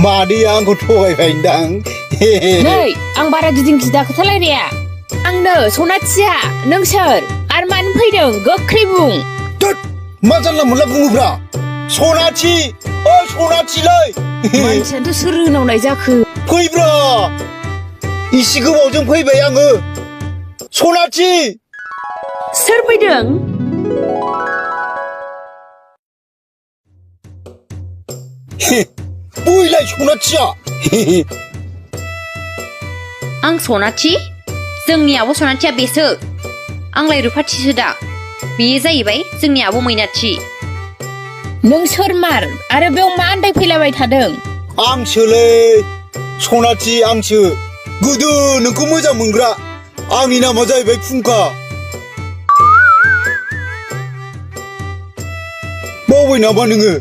मादै आंखौ थगायबायदां नै आं बारा गिदिं गिदा खोथालायनाया आंनो सनाथिया नों सोर आरो मानो फैदों गोख्रै बुं मा जानला मोनला बुङोब्रा सनाथि ओ सनाथिलै मानसियानोथ' सोर होनावनाय जाखो फैब्रा इसे गोबावजों फैबाय आङो सनाथि सोर फैदों बैलाय सनाथिया आं सनाथि जोंनि आब' सनाथिया बेसो आंलाय रुफाथिसो दा बेयो जाहैबाय जोंनि आब' मैनाथि नों सोरमार आरो बेयाव मा आन्दाय फैलाबाय थादों आंसोलै सनाथि आंसो गोदो नोंखौ मोजां मोनग्रा आंनि नामा जाहैबाय फुंखा बावबाय नामा नोङो